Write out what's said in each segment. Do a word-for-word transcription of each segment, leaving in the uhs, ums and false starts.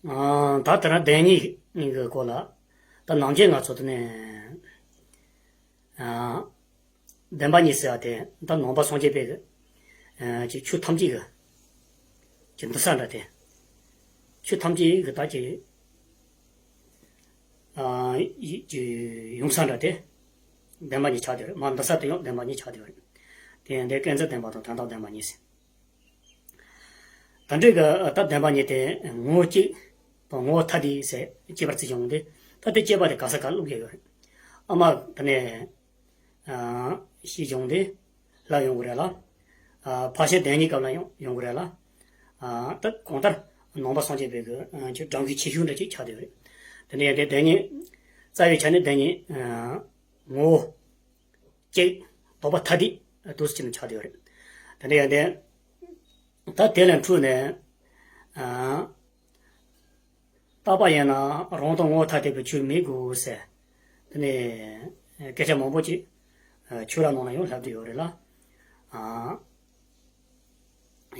ཨ། ད་དེ་རིང་བདེན་གཉིས་གཉིས་ཀྱི་སྐོར་ལ། ད་ནམ་རྒྱུན་ང་ཚོ་དེ་ནས། ཨ། བདེན་པ་གཉིས་ཟེར་བ་དེ་ད་ནང་པ་སངས་རྒྱས་པའི་གི། ཨ། ཅིག་ཆོས་ཐམས་ཅད་ཀྱི་ཅིག་འདུ་ས་འདྲ་དེ། ཆོས་ཐམས་ཅད་ཀྱི་ད་ཅིག་ཨ། ཡི་ཅིག་ཡོང་ས་འདྲ་དེ། བདེན་པ་གཉིས་ཆགས་བསྡད་ཡོད་རེད། མར་འདུ་ས་དེ་ཡང་བདེན་པ་གཉིས་ཆགས་བསྡད་ཡོད་རེད། དེ་ཡང་དེ་ཀུན་རྫོབ་བདེན་པ་དང་དོན་དམ་བདེན་པ་གཉིས་ཟེར། ད་འདྲའི་གི་ད་བདེན་པ་གཉིས་དེ་ངོ་བོ་གཅིག་དང་ངོ་བོ་ཐ་དད་ཟེར་དཔྱད་པར་བརྩིས་བྱུང་སྟེ། ད་དེ་དཔྱད་པ་དེ་ག་ས་ག་སླེབས་ཀྱི་ཡོད་རེད། ཨ་མ་དེ་ནས། ཨ། ཤེས་བྱུང་སྟེ་ལབ་ཡོང་གི་རེད་ལ། ཨ། ཕར་ཕྱིན་བདེན་གཉིས་སྐབས་ལ་ཡང་ཡོང་གི་རེད་ལ། ཨ། ད་གང་ལྟར་ནང་པ་སངས་རྒྱས་པའི་གི། ཨ། ཅིག་སྒྲ་འགུལ་ཆེ་ཤོས་འདྲ་ཅིག་ཆགས་བསྡད་ཡོད་རེད། དེ་ནས་དེ་བདེན་གཉིས། རྩ་བའི་ཆ་ནས་བདེན་གཉིས། ཨ། ངོ་བོ་གཅིག་དོགས་པ་ཐ་དད་འདུག་སེ་བྱས་ནས་ཆགས་བསྡད་ཡོད་རེད། དེ་ནས་དེ། ད་དེ་ལས་འཕྲོས་ནས། ཨ། རྟག་པ་ཡིན་ན་རང་དང་ངོ་བོ་ཐ་དད་པའི་ཆོས་མེད་དགོས་ཟེར། དེ་ནས་སྐད་ཆ་མང་པོ་ཅིག་ཆོས་ར་ནང་ལ་ཡང་ལབ་བསྡད་ཡོད་རེད་ལ། ཨ།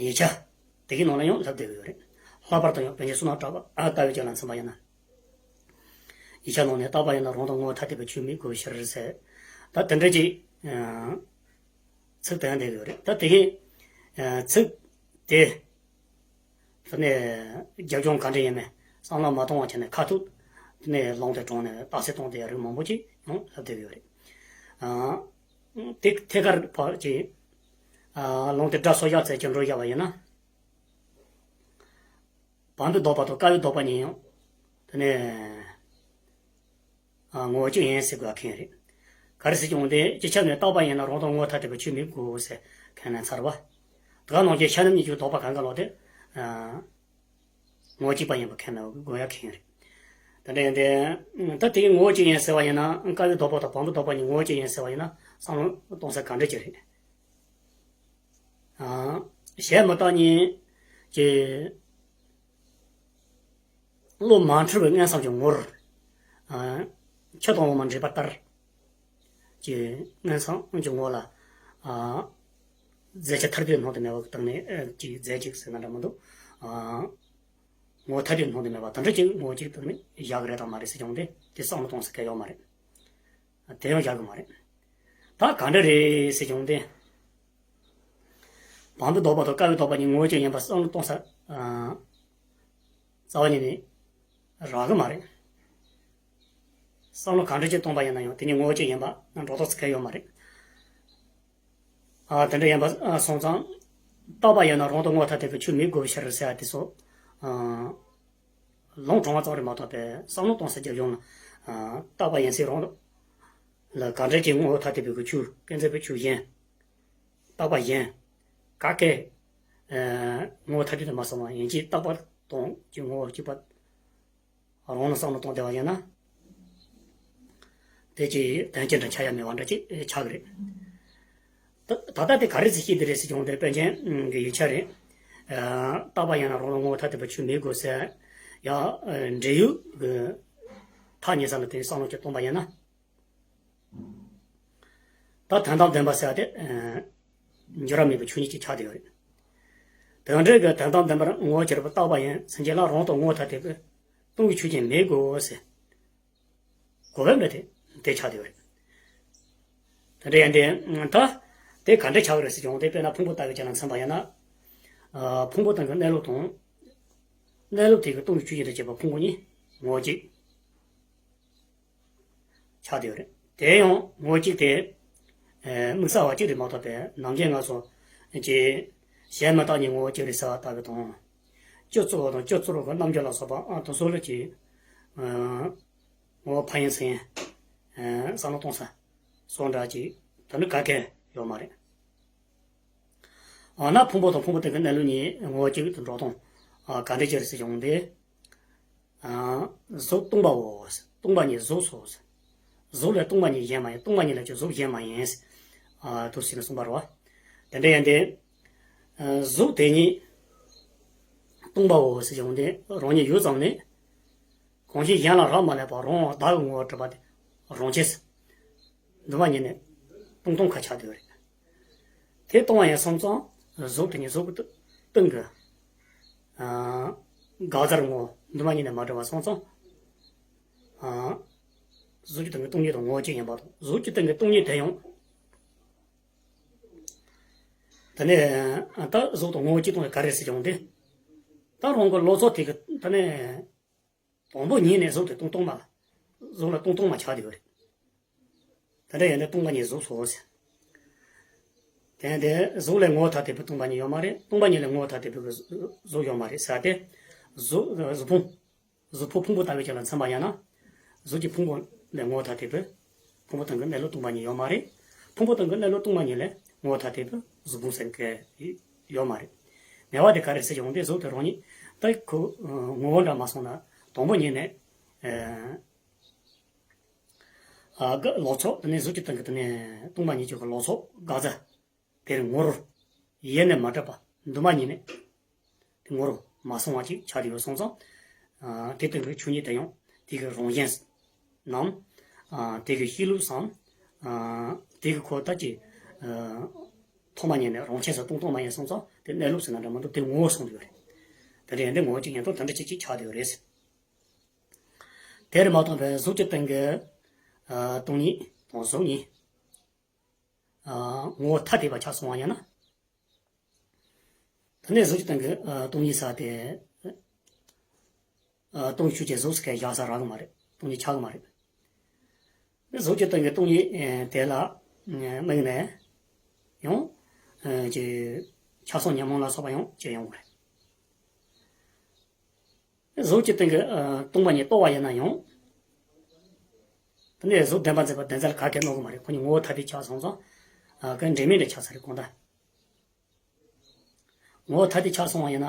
ཡིག་ཆ་དེ་གའི་ནང་ལ་ཡང་ལབ་བསྡད་ཡོད་རེད། ལྷག་པར་དུ་ཡང་པཎ་ཆེན་བསོད་ནམས་གྲགས་པ་ཨ་ལྟ་བུའི་ཅིག་ལ་མཚོན་པ་ཡིན་ན། ཡིག་ཆ་ནང་ནས་རྟག་པ་ཡིན་ན་རང་དང་ངོ་བོ་ཐ་དད་པའི་ཆོས་མེད་དགོས་ཕྱིར་ཟེར། ད་དེ་འདྲ་ཅིག་ཨ། ཚིག་དེ་ཡང་བསྡད་ཡོད་རེད། ད་དེ་གའི། ཨ། ཚིག་དེ། དེ་ནས་རྒྱབ་ལྗོངས་ག་འདྲ་ཡིན་མིན་བསམ་བློ་མ་གཏོང་བ་བྱས་ནས་ཁ་ཐུག་དེ་ནས་ལུང་དེ་དྲངས་ནས་རྟགས་གསལ་གཏོང་བསྡད་ཡ་རིགས་མང་པོ་ཅིག་ཡང་ལབ་བསྡད་ཡོད་རེད། ཨ། དེ་ཐད་ཀར་ཕར་ཅིག་ཨ། ལུང་དེ་སྒྲ་སོར་བཞག་བྱས་ཀྱི་འགྲོ་བཞག་པ་ཡིན་ན། བམ་པོའི་ལྡོག་པ་དང་ཀ་བའི་ལྡོག་པ་གཉིས་ཡང་དེ་ནས། ཨ། ངོ་བོ་གཅིག་ཡིན་ཟེར་དགོས་ཡ་ཁེལ་རེད། ག་རེ་ཟེར་གྱི་འོང་དེ་སྤྱི་ཁྱབ་ནས་རྟག་པ་ཡིན་ན་རང་དང་ངོ་བོ་ཐ་དད་པའི་ཆོས་མེད་དགོས་ཟེར་ཁས་ལེན་ཚར་བ། དེ་ག་ནང་བཞིན་ཤ་ནམ་གཉིས་ཀྱི་ལྡོག་པ་གང་ག་ལོག་དེ། ཨ། ངོ་བོ་གཅིག་པ་ཡིན་པ་ཁས་ལེན་དགོས་ཡ་ཁེལ་རེད། དེ་འདྲ་ཡིན་ཏེ། ད་དེ་ངོ་བོ་གཅིག་ཡིན་ཟེར་བ་ཡིན་ན་ཀ་བའི་ལྡོག་པ་དང་བམ་པོའི་ལྡོག་པ་གཉིས་ངོ་བོ་གཅིག་ཡིན་ཟེར་བ་ཡིན་ན་བསམ་བློ་གཏོང་ས་ག་འདྲ་ཅིག་རེད། ཨ། གཞལ་མི་རྟག་གཉིས་ཀྱི་བློ་མ་འཁྲུལ་བའི་མངོན་སུམ་གྱི་ངོར། ཨ། ཆུ་དང་འོ་མ་འདྲེས་པ་ལྟར། གྱི་མངོན་སུམ་གྱི་ངོ་ལ། ཨ། རྫས་ཆ་ཐ་དད་སྣང་དུ་མེད་པ་བཏང་ནས། ཨ། ཅིག་རྫས་གཅིག་ཟེར་ན་འདྲ་མི་འདུག་ཨ། ངོ་བོ་ཐ་དད་སྣང་དུ་མེད་པ་དེ་འདྲ་ཅིག་ངོ་བོ་གཅིག་བཏང་ནས་བཞག་གི་རེད་དང་མ་རེད་ཟེར་བྱུང་སྟེ་དེ་བསམ་བློ་གཏོང་ས་གལ་ཡོད་མ་རེད། དེ་ཡང་བཞག་གི་མ་རེད། ད་ག་འདྲ་རེད་ཟེར་བྱུང་སྟེ། བམ་པོའི་ལྡོག་པ་དང་ཀ་བའི་ལྡོག་པ་གཉིས་ངོ་བོ་གཅིག་ཡིན་པ་བསམ་བློ་གཏོང་ས། ཨ། རྩ་བ་ཉིད་ནས་རག་གི་མ་རེད། བསམ་བློ་ག་འདྲ་ཅིག་གཏོང་པ་ཡིན་ན་ཡང་དེ་གཉིས་ངོ་བོ་གཅིག་ཡིན་པ་ན་འགྲོ་ཐབས་ཚུལ་གལ་ཡོད་མ་རེད། ཨ། དེ་འདྲ་ཡིན་པ་སོང་ཙང་། རྟག་པ་ཡིན་ན་རང་དང་ངོ་བོ་ཐ་དད་པའི་ཆོས་མེད་དགོས་པའི་ཕྱིར་ཟེར་བ་དེ་ཚོ། ཨ། ལུང་དྲངས་པ་ཙམ་རེད་མ་གཏོགས་པའི་བསམ་བློ་གཏོང་ས་རྒྱབ་ལྗོངས་ལ། ཨ། རྟག་པ་ཡིན་སའི་རང་ལ་ག་འདྲ་ཅིག་ངོ་བོ་ཐ་དད་པའི་གི་ཆོས་ཀུན་རྫོབ་པའི་ཆོས་གཞན། རྟག་པ་གཞན། ག་གེ། ཨ། ངོ་བོ་ཐ་དད་དུ་མ་སོང་བ་ཡིན་གྱི་རྟག་པ་དང་གི་ངོ་བོ་གཅིག་པ། རང་ལ་བསམ་བློ་གཏོང་བསྡད་པ་ཡིན་ན། དེ་ཅིག་དོན་སྤྱི་འདྲ་ཆགས་ཡ་མེད་པ་འདྲ་ཅིག་ཆགས་ཀྱི་རེད། ད་ད་ལྟ་དེ་ག་རེ་ཟེར་བཤད་དེ་རེད་ཟེར་བྱུང་སྟེ་པཎ་ཆེན་གྱི་ཡིག་ཆ་རེད། ཨ། རྟག་པ་ཡིན་ན་རང་ལ་ངོ་བོ་ཐ་དད་པའི་ཆོས་མེད་དགོས་ཟེར། ཡང་འབྲེལ་ཡོད་ཀྱི་ཐག་ཉེ་ས་ལ་དེ་བསམ་བློ་ཅིག་གཏོང་པ་ཡིན་ན། ད་དོན་དམ་བདེན་པ་ཟེར་བ་དེ། ཨ། འགྱུར་བ་མེད་པའི་ཆོས་ཉིད་ཅིག་ཆགས་བསྡད་ཡོད་རེད། དོན་འབྲེལ་གྱི་དོན་དམ་བདེན་པར་ངོ་བོ་གྱུར་པ་རྟག་པ་ཡིན་ཟེར་མཁན་ལ་རང་དང་ངོ་བོ་ཐ་དད་པའི་སྟོང་གི་ཆོས་ཅན་མེད་དགོས་ཟེར། གོ་བབ་འདྲ་དེ་དེ་ཆགས་བསྡད་ཡོད་རེད། དེ་འདྲ་ཡིན་ཏེ། ད་དེ་ག་འདྲ་ཆགས་ཀྱི་རེད་ཟེར་བྱུང་སྟེ་དཔེར་ན་ཕུང་པོ་ལྟ་བུའི་ཆ་ལ་མཚོན་པ་ཡིན་ན། ཨ། ཕུང་པོ་དང་གི་གནས་ལུགས་དང་། གནས་ལུགས་དེ་གི་སྟོང་གི་ཆོས་ཅན་དུ་བྱེད་པ་ཕུང་པོ་གཉིས་ངོ་བོ་གཅིག་ཆགས་བསྡད་ཡོད་རེད། དེ་ཡང་ངོ་བོ་གཅིག་དེ། ཨ། དམིགས་བསལ་བ་གཅིག་རེད་མ་གཏོགས་པའི་ནམ་རྒྱུན་ང་ཚོ་ཀྱི་གཞལ་མི་རྟག་གཉིས་ངོ་བོ་གཅིག་རེད་ཟེར་བ་ལྟ་བུ་དང་། སྤྱི་གཙུག་དང་སྤྱི་གཙུག་གི་རྣམ་འགྱུར་ལ་སོགས་པ། ཨ། དེ་ཚོ་ལ་ཅིག་ཨ། ངོ་བོ་ཕན་ཡོན་སེམས། ཨ། བསམ་བློ་གཏོང་ས་སོགས་འདྲ་ཅིག་དེ་འདྲ་ག་གེ་ཡོད་མ་རེད། འོ་ན་ཕུང་པོ་དང་ཕུང་པོ་དེ་གི་གནས་ལུགས་གཉིས་ངོ་བོ་གཅིག་ཏུ་འགྲོ་སྟངས། ཨ། ག་འདྲ་ཅིག་རེད་ཟེར་བྱུང་སྟེ། ཨ། གཟུགས་སྟོང་པའོ། སྟོང་པ་ཉིད་གཟུགས་སོ། གཟུགས་ལས་སྟོང་པ་ཉིད་གཞན་མ་ཡིན། སྟོང་པ་ཉིད་ལས་ཀྱང་གཟུགས་གཞན་མ་ཡིན། ཨ། དུ་ཟེར་ནས་གསུངས་པ་རེད་བ། དེ་འདྲ་ཡིན་ཏེ། ཨ། གཟུགས་དེ་ཉིད་སྟོང་པའོ་ཟེར་བྱུང་སྟེ་རང་ཉིད་ཡོད་ཙམ་ནས། གང་ཞིག་གཞན་ལ་རག་མ་ལས་པ་རང་བདག་གི་ངོ་བོར་གྲུབ་པ་དེ་རང་ཆས་སུ་འདུ་བ་ཉིད་ནས་སྟོང་སྟོང་ཁ་ཆགས་བསྡད་ཡོད་རེད། དེ་སྟོང་བ་ཡིན་སོང་ཙང་གཟུགས་དེ་ཉིད་གཟུགས་ཀྱི་སྟེང་གི། ཨ། དགག་བྱར་ངོ་ འདུས་མ་བྱས་ནས་མ་བྲལ་བ་སོང་ཙང་། ཨ། གཟུགས་ཀྱི་སྟེང་གི་སྟོང་ཉིད་དང་ངོ་བོ་གཅིག་ཡིན་པ་དང་། གཟུགས་ཀྱི་སྟེང་གི་སྟོང་ཉིད་དེ་ཡང་། ད་ནི་ད་གཟུགས་དང་ངོ་བོ་གཅིག་སྟོང་ག་རེ་ཟེར་ཀྱང་དེ། ད་རང་གི་བློ་ཚོགས་དེ་གི་ད་ནི། དང་པོ་ཉིད་ནས་གཟུགས་དེ་སྟོང་སྟོང་མ། གཟུགས་ལ་སྟོང་སྟོང་མ་ཆགས་བསྡད་ཡོད་རེད། དེ་འདྲ་ཡིན་ན་སྟོང་པ་ཉིད་གཟུགས་སོ་ཟེར། དེ་ཡང་དེ་གཟུགས་ལས་ངོ་བོ་ཐ་དད་པའི་སྟོང་པ་ཉིད་ཡོད་མ་རེད། སྟོང་པ་ཉིད་ལས་ངོ་བོ་ཐ་དད་པའི་གཟུགས་ཡོད་མ་རེད་ཟེར་ཏེ། གཟུགས་གཟུགས་ཕུང་། གཟུགས་ཕུང་ཕུང་པོ་ལྟ་བུའི་ཆ་ལ་འཛིན་པ་ཡིན་ན། གཟུགས་ཀྱི་ཕུང་པོ་ལས་ངོ་བོ་ཐ་དད་པའི་ཕུང་པོ་སྟེང་གི་གནས་ལུགས་སྟོང་པ་ཉིད་ཡོད་མ་རེད། ཕུང་པོ་སྟེང་གི་གནས་ལུགས་སྟོང་པ་ཉིད་ལས་ངོ་བོ་ཐ་དད་པའི་གཟུགས་ཕུང་ཟེར་མཁན་ཡོད་མ་རེད། ངེས་པ་དེ་ག་རེ་ཟེར་ཀྱང་དེ་གཟུགས་དེ་རང་ཉིད་ད་ཁོ་ངོ་བོ་འདྲ་མ་སོང་ན་དང་པོ་ཉིད་ནས། ཨ། ག་ལོག་ཕྱོགས་དེ་ནས་གཟུགས་ཀྱི་སྟེང་གི་དེ་ནས་སྟོང་པ་ཉིད་ཀྱི་ལོག་ཕྱོགས་དགག་བྱ། དེར་ངོར་ཡེ་ནས་མ་གྲུབ་པ། འདུས་མ་ཉིད་ནས་དེ་ངོར་མ་སོང་བ་ཅིག་ཆགས་ཡོད་སོང་ཙང་། ཨ། དེ་སྟེང་གི་ཆོས་ཉིད་དེ་ཡང་དེ་གི་རང་བཞིན་ནམ། ཨ། དེ་གི་གཤིས་ལུགས་སམ། ཨ། དེ་གི་ཁོ་ད་ཅི། ཨ། ཐོག་མ་ཉིད་ནས་རང་ཆས་སུ་སྟོང་སྟོང་མ་ཡིན་སོང་ཙང་དེ་གནས་ལུགས་ཟེར་ན་འདྲ་མི་འདུག་དེ་ངོ་བོ་སོང་འདུག་རེད། དེ་འདྲ་ཡིན་དུས་ངོ་བོ་གཅིག་ཡིན་སྟངས་དེ་འདྲ་ཅིག་ཅིག་ཆགས་བསྡད་ཡོད་རེད། དེར་མ་གཏོགས་པའི་གཟུགས་ཀྱི་སྟེང་གི། ཨ། སྟོང་ཉིད་དང་གཟུགས་ཉིད། ཨ། ངོ་བོ་ཐ་དད་པ་ཆགས་སོང་བ་ཡིན་ན། དེ་ནས་གཟུགས་ཀྱི་སྟེང་གི། ཨ། སྟོང་ཉིད་ཟེར་དེ། ཨ། སྟོང་ཉིད་ཆོས་ཅན་གཟུགས་ཟེར་མཁན་བཞག་ས་རག་གི་མ་རེད། སྟོང་ཉིད་ཆགས་གི་མ་རེད། གཟུགས་ཀྱི་སྟེང་གི་སྟོང་ཉིད་དེ་ལ་དམིགས་ནས་ཡང་། ཨ། ཅིག་ཆགས་སོགས་ཉོན་མོངས་ལ་སོགས་པ་ཡང་སྐྱེ་ཡོང་གི་རེད། གཟུགས་ཀྱི་སྟེང་གི། ཨ། སྟོང་པ་ཉིད་རྟོགས་པ་ཡིན་ན་ཡང་། དེ་ནས་གཟུགས་བདེན་པར་འཛིན་པ་བདེན་འཛིན་ལ་ག་གེ་གནོད་གི་མ་རེད། ཁོ་གཉིས་ངོ་བོ་ཐ་དད་ཆགས་སོང་ཙང་། ཨ། ག་འདྲེས་མའི་འདྲ་ཆགས་ས་རེད་གང་ལྟར། ངོ་བོ་ཐ་དད་ཆགས་སོང་བ་ཡིན་ན།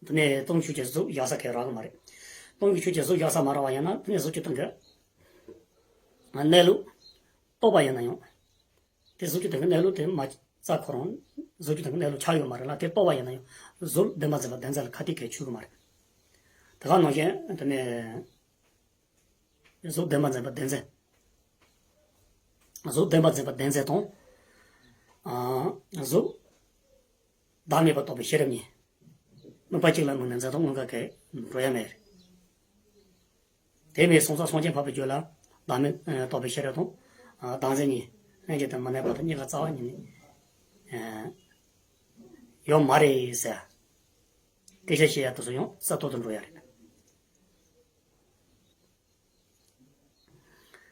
དེ་ནས་སྟོང་ཉིད་ཆོས་ཅན་གཟུགས་ཡོད་ས་གང་ཡང་རག་གི་མ་རེད། སྟོང་ཉིད་ཆོས་ཅན་གཟུགས་ཡོད་ས་མ་རག་པ་ཡིན་ན་དེ་ནས་གཟུགས་ཀྱི་སྟེང་གི་གནས་ལུགས་རྟོགས་པ་ཡིན་ན་ཡང་། དེ་གཟུགས་ཀྱི་སྟེང་གི་གནས་ལུགས་དེ་མ་རྩ་ཁོ་རང་གཟུགས་ཀྱི་སྟེང་གི་གནས་ལུགས་ཆགས་ཡོད་མ་རེད་ལ། དེ་རྟོགས་པ་ཡིན་ན་ཡང་གཟུགས་བདེན་པར་འཛིན་པ་བདེན་འཛིན་ལ་ག་དེ་གས་ཆུད་གི་མ་རེད། དེ་ག་ནང་བཞིན་དེ་ནས། གཟུགས་བདེན་པར་འཛིན་པ་བདེན་འཛིན། གཟུགས་བདེན་པར་འཛིན་པ་བདེན་འཛིན་དང་། ཨ། གཟུགས་བདག་མེད་པར་རྟོགས་པའི་ཤེས་རབ་གཉིས། དམིགས་པ་གཅིག་ལ་དམིགས་ནས་འཛིན་སྟངས་དངོས་འགལ་གྱི་འགྲོ་ཡ་མེད། དེ་མེད་སོང་ཙང་སངས་རྒྱས་འཕགས་པའི་རྒྱུད་ལ་བདག་མེད་རྟོགས་པའི་ཤེས་རབ་དང་། ཨ། བདག་འཛིན་གཉིས། ལྷན་སྐྱེས་དང་མི་གནས་པ་དང་གཉིས་ཀ་རྩ་བ་ཉིད་ནས། ཨ། ཡོད་མ་རེད་ཟེར། སྐད་ཆ་བཤད་ཡ་དེ་ཚོ་ཡང་གསར་གཏོད་དུ་འགྲོ་ཡ་རེད།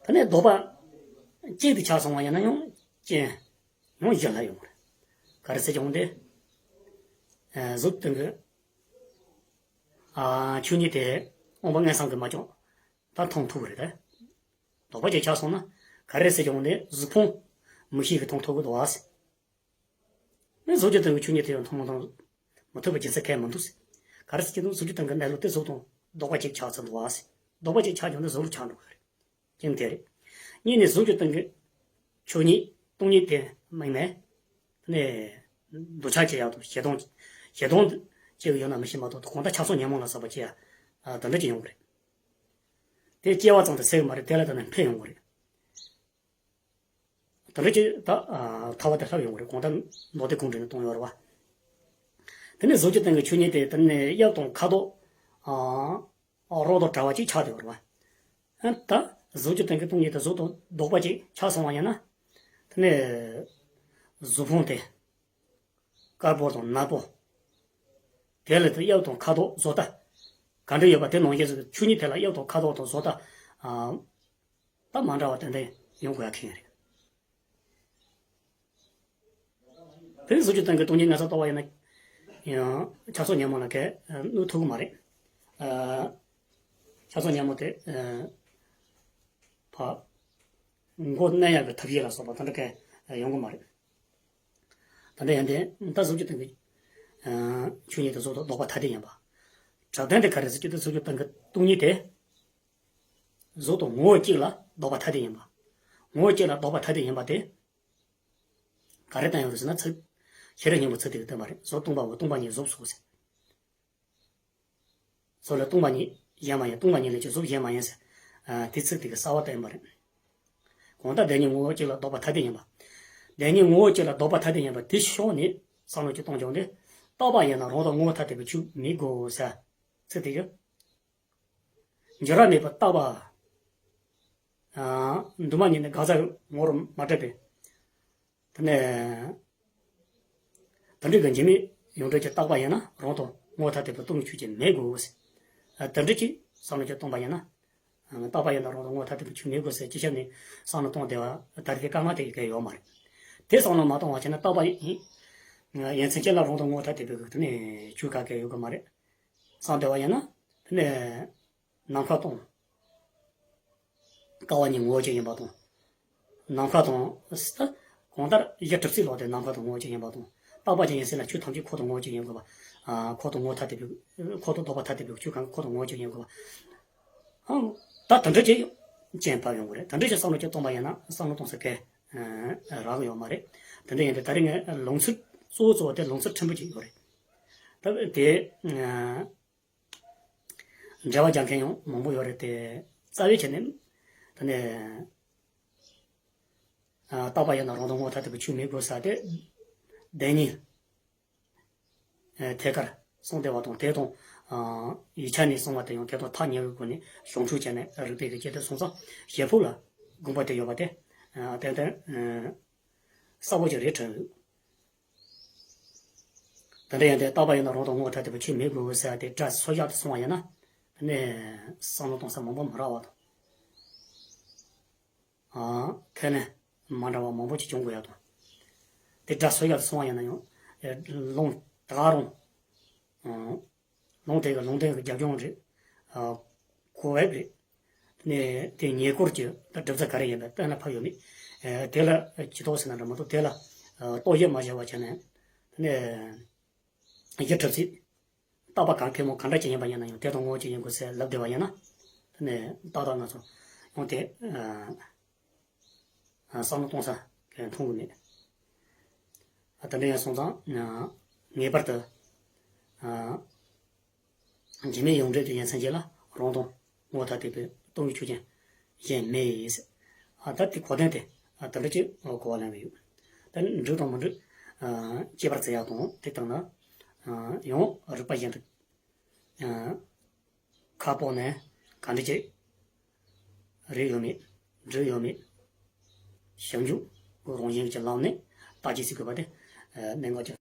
དེ་ནས་ལྡོག་པ་གཅིག་ཏུ་ཆགས་སོང་བ་ཡིན་ན་ཡང་རྐྱེན་ཡང་གཞན་ལ་ཡོང་གི་རེད། ག་རེ་ཟེར་ཀྱང་དེ། ཨ། གཟུགས་སྟེང་གི། ཨ། ཆོས་ཉིད་དེ་དབང་པོ་མངོན་སུམ་གྱིས་མ་བསྐྱངས་ད་མཐོང་ཐུབ་ཀྱི་རེད་དེ། ལྡོག་པ་གཅིག་ཆགས་སོང་ན་ག་རེ་ཟེར་ཀྱང་དེ་གཟུགས་ཕུང་མིག་ཤེས་ཀྱིས་མཐོང་ཐུབ་ཀྱི་འདུག་བ། ནི་གཟུགས་ཀྱི་སྟེང་གི་ཆོས་ཉིད་དེ་ཡང་མཐོང་མ་མཐོང་མི་ཐུབ་པའི་རྒྱུ་མཚན་གང་ཡང་མི་འདུག་ཟེར། ག་རེ་ཟེར་གྱི་འདུག་གཟུགས་ཀྱི་སྟེང་གི་གནས་ལུགས་དེ་གཟུགས་དང་ལྡོག་པ་གཅིག་ཆགས་ཚར་འདུག་བ་ཟེར། ལྡོག་པ་གཅིག་ཆགས་ཀྱང་ནི་གཟུགས་ལུགས་ཆགས་འགྲོ་གི་རེད། རྐྱེན་དེ་རེད། གཉིས་ནི་གཟུགས་ཀྱི་སྟེང་གི་ཆོས་ཉིད་སྟོང་ཉིད་དེ་དམིགས་ནས་ནི་འདོད་ཆགས་སྐྱེ་ཡག་དང་ཞེ་སྡང་། ཞེ་སྡང་སྐྱེ་གི་ཡོད་ན་མི་ཤེས་མ་གཏོགས་གང་ལྟར་ཆགས་སོགས་ཉོན་མོངས་ལ་སོགས་པ་སྐྱེ་ཡ། ཨ། དེ་འདྲ་ཅིག་ཡོང་གི་རེད། དེ་སྐྱེ་བ་ཙམ་དུ་ཟད་གི་མ་རེད། དེ་ལ་བརྟེན་ནས་འཕེལ་ཡོང་གི་རེད། དེ་འདྲ་ཅིག་ད། ཨ། ཐར་པ་དེ་ལྷབ་ཡོང་གི་རེད། གང་ལྟར་མདོ་སྡེ་གུང་བསྒྲིགས་ནས་བཏང་ཡོད་རེད་བ། དེ་ནས་གཟུགས་ཀྱི་སྟེང་གི་ཆོས་ཉིད་དེ་དེ་ནས་དབྱིབས་དང་ཁ་དོག་ཨ། རོ་དང་བྲལ་བ་ཅིག་ཆགས་བསྡད་ཡོད་རེད་བ། ཨ། ད་གཟུགས་ཀྱི་སྟེང་གི་སྟོང་ཉིད་དེ་གཟུགས་དང་ལྡོག་པ་ཅིག་ཆགས་སོང་བ་ཡིན་ན། དེ་ནས་གཟུགས་ཕུང་དེ། དཀར་པོ་དང་ནག་པོ། དེ་ལ་དེ་དབྱིབས་དང་ཁ་དོག་བཟོ་ལྟ། ག་འདྲ་ཡོད་པ་དེ་ནང་བཞིན་གཟུགས་ཆོས་ཉིད་དེ་ལ་དབྱིབས་དང་ཁ་དོག་དང་བཟོ་ལྟ། ཨ། ད་མ་འདྲ་བ་ཏན་ཏན་ཡོང་དགོས་ཡ་ཁེལ་ཡོད་རེད། དེ་ནི་གཟུགས་ཀྱི་སྟེང་གི་སྟོང་ཉིད་མངོན་སུམ་རྟོགས་པ་ཡིན་ན་ཡང་ཆགས་སོགས་ཉོན་མོངས་ལ་གས་གནོད་ཐུབ་ཀྱི་མ་རེད། ཨ། ཆགས་སོགས་ཉོན་མོངས་དེ། ཨ། ཕར་མགོ་མནན་ཡག་གི་ཐབས་ཤེས་ལ་སོགས་པ་དེ་འདྲ་གས་ཡོང་གི་མ་རེད། ད་ལྟ་ཡང་དེ་ད་གཟུགས་ཀྱི་སྟེང་གི། ཨ། ཆོས་ཉིད་དེ་གཟུགས་དང་ལྡོག་པ་ཐ་དད་ཡིན་པ། གྲགས་དོན་དེ་ག་རེ་ཟེར་གྱི་འདུག་གཟུགས་ཀྱི་སྟེང་གི་སྟོང་ཉིད་དེ། གཟུགས་དང་ངོ་བོ་གཅིག་ལ་ལྡོག་པ་ཐ་དད་ཡིན་པ། ངོ་བོ་གཅིག་ལ་ལྡོག་པ་ཐ་དད་ཡིན་པ་དེ། ག་རེ་བསྟན་ཡོད་རེད་ཟེར་ན་ཚིག་ཤེས་རབ་སྙིང་པོ་ཚིག་དེ་གིས་བསྟན་པ་རེད། གཟུགས་སྟོང་པའོ། སྟོང་པ་ཉིད་གཟུགས་སོ་ཟེར། གཟུགས་ལས་སྟོང་པ་ཉིད་གཞན་མ་ཡིན། སྟོང་པ་ཉིད་ལས་ཀྱང་གཟུགས་གཞན་མ་ཡིན་ཟེར། ཨ། དེ་ཚིག་དེ་གིས་གསལ་བ་བསྟན་པ་རེད། གང་ལྟར་བདེན་གཉིས་ངོ་བོ་གཅིག་ལ་ལྡོག་པ་ཐ་དད་ཡིན་པ། བདེན་གཉིས་ངོ་བོ་གཅིག་ལ་ལྡོག་པ་ཐ་དད་ཡིན་པ་དེ་ཕྱོགས་ནས་བསམ་བློ་ཅིག་གཏོང་ཀྱང་དེ། རྟོགས་པ་ཡིན་ན་རང་དང་ངོ་བོ་ཐ་དད་པའི་ཆོས་མེད་དགོས་ཟེར། ཚིག་དེ་གིས། འགྱུར་བ་མེད་པར་རྟག་པ། ཨ། འདུས་མ་ཉིད་ནི་འགག་བྱ་ཡི་ངོར་མ་གྲུབ་པས། དེ་ནས། དེ་འདྲའི་གི་འཇིགས་མེད་ཡོངས་གྲུབ་ཀྱི་རྟག་པ་ཡིན་ན་རང་དང་ངོ་ཐ་དད་པའི་སྟོང་ཉིད་ཆོས་ཅན་མེད་དགོས་ཟེར། དེ་འདྲ་ཅིག་བསམ་བློ་ཅིག་བཏང་པ་ཡིན་ན། རྟག་པ་ཡིན་ན་རང་དང་ངོ་ཐ་དད་པའི་ཆོས་མེད་དགོས་ཟེར་ཅི་བྱས་ནས་བསམ་བློ་བཏང་བསྡད་པ་ད་རེས་དཀའ་ངལ་དེ་ག་ཡོད་མ་རེད། དེ་བསམ་བློ་མ་བཏང་བ་བྱས་ན་རྟག་པ་ཡིན། ཡ་མཚན་ཅན་ལ་རང་དང་ངོ་ཐ་དད་པའི་དེ་ནས་ཆོས་ག་ག་ཡོད་གི་མ་རེད། བསམ་བསྡད་པ་ཡིན་ན། དེ་ནས་ནམ་མཁའ་དང་། ཀ་བ་གཉིས་ངོ་བོ་གཅིག་ཡིན་པ་དང་། ནམ་མཁའ་དང་། གང་ལྟར་གཞི་གྲུབ་ཚུལ་ལོག་སྟེ་ནམ་མཁའ་དང་ངོ་བོ་གཅིག་ཡིན་པ་དང་། རྟག་པ་ཅན་ཡིན་ཟེར་ན་ཆོས་ཐམས་ཅད་འཁོར་དང་ངོ་བོ་གཅིག་ཡིན་དགོས་པ། འཁོར་དང་ངོ་ཐ་དད་པའི། འཁོར་དང་ལྡོག་པ་ཐ་དད་པའི་ཆོས་གང་འཁོར་དང་ངོ་བོ་གཅིག་ཡིན་དགོས་པ། ཨང་། ད་དེ་འདྲ་ཅིག་ཅན་ཕབ་ཡོང་གི་རེད། དེ་འདྲ་ཅིག་བསམ་བློ་ཅིག་གཏོང་པ་ཡིན་ན་བསམ་བློ་གཏོང་ས་གལ་རག་གི་ཡོད་མ་རེད། དེ་འདྲ་ཡིན་དུས་ད་རེས་ངས་ལུང་ཚིག་གཙོ་བོ་གཙོ་བོ་དེ་ལུང་ཚིག་ཕྲན་བུ་ཅིག་ཡོད་རེད། ད་དེ། འགྲེལ་པ་རྒྱག་མཁན་ཡང་མང་པོ་ཡོད་རེད་དེ། རྩ་བའི་ཆ་ནས། དེ་ནས། ཨ། རྟག་པ་ཡིན་ན་རང་དང་ངོ་ཐ་དད་པའི་ཆོས་མེད་དགོས་ས་དེ། བདེན་གཉིས། ཨ། ཐད་ཀར་གསུངས་བསྡད་པ་དང་དེ་དང་། ཨ། ཡིག་ཆ་ནས་གསུངས་པ་དེ་ཡང་དེ་དང་ཐག་ཉེ་བའི་སྒོ་ནས་བྱང་ཆུབ་ཅན་ནས་རིགས་པའི་གི་སྐྱེ་དེ་སོང་ཙང་བྱེད་ཕོད་ལ་དགོངས་པ་དེ་ཡོད་པ་དེ། ཨ། ཏན་ཏན། ཨ། གསལ་པོ་ཅིག་རེད་དྲན་འདུག། དེ་འདྲ་ཡིན་ཏེ་རྟག་པ་ཡིན་ན་རང་དང་ངོ་ཐ་དད་པའི་ཆོས་མེད་དགོས་ཟེར་ཏེ་སྒྲ་སོར་བཞག་ཏུ་སོང་བ་ཡིན་ན། དེ་ནས་བསམ་བློ་གཏོང་ས་མང་པོ་མི་རག་པ་དང་། ཨ། ཁས་ལེན་མ་འདྲ་བ་མང་པོ་ཅིག་བྱུང་དགོས་ཡ་དང་། དེ་སྒྲ་སོར་བཞག་ཏུ་སོང་བ་ཡིན་ན་ཡང་། ལུང་ད་ག་རང་། ཨ། ལུང་དེ་གི་ལུང་དོན་གྱི་རྒྱབ་ལྗོངས་རེད། ཨ། གོ་བབ་རེད། ནས་དེ་ཉེ་སྐོར་གྱི་ད་གྲུབ་ཚུལ་ག་རེ་ཡིན་པ་གཏན་ལ་ཕབ་ཡོད་མེད། ཨ། དེ་ལ་ཇུས་གཏོགས་ཟེར་ན་འདྲ་མ་གཏོགས་དེ་ལ། ཨ། རྟོག་ཞིབ་མ་བྱས་པ་བྱས་ནས། དེ་ནས་གཞི་གྲུབ་ཚུལ། རྟག་པ་གང་གད་མོ་གང་འདྲ་ཅིག་ཡིན་པ་ཡིན་ན་ཡང་དེ་དང་ངོ་བོ་གཅིག་ཡིན་དགོས་ཟེར་ལབ་བསྡད་པ་ཡིན་ན། དེ་ནས་ཏག་ཏག་ང་ཚོ་ཡང་དེ། ཨ། བསམ་བློ་གཏོང་ས་གང་མཐོང་གི་མེད། ཨ། དེ་འདྲ་ཡིན་སོང་ཙང་། ཨ། ངེས་པར་དུ། ཨ། འཇིགས་མེད་ཡོངས་གྲུབ་ཀྱི་ཡ་མཚན་ཅན་ལ་རང་དང་ངོ་ཐ་དད་པའི་སྟོང་ཉིད་ཆོས་ཅན་གཞན་མེད་ཟེར། ཨ། ད་དེ་གོ་དོན་དེ། ཨ། དེ་འདྲ་ཅིག་གོ་བ་ལེན་གི་ཡོད། ད་འགྲིག་དང་མི་འགྲིག། ཨ། དཔྱད་པ་བྱེད་ཡག་དང་དེ་ལྟར་ན། ཨ། ཡང་རིགས་པ་གཞན་དུ། ཨ། ཁ་སྤོགས་ནས་ག་འདྲ་ཅིག་རེད་ཡོད་མེད། འགྲིག་ཡོད་མེད། ཞིབ་འཇུག་རང་བཞིན་གྱི་ལམ་ནས་བརྟག་དཔྱད་བྱེད་དགོས་པ་དེ། ཨ། གནད་འགག་ཅིག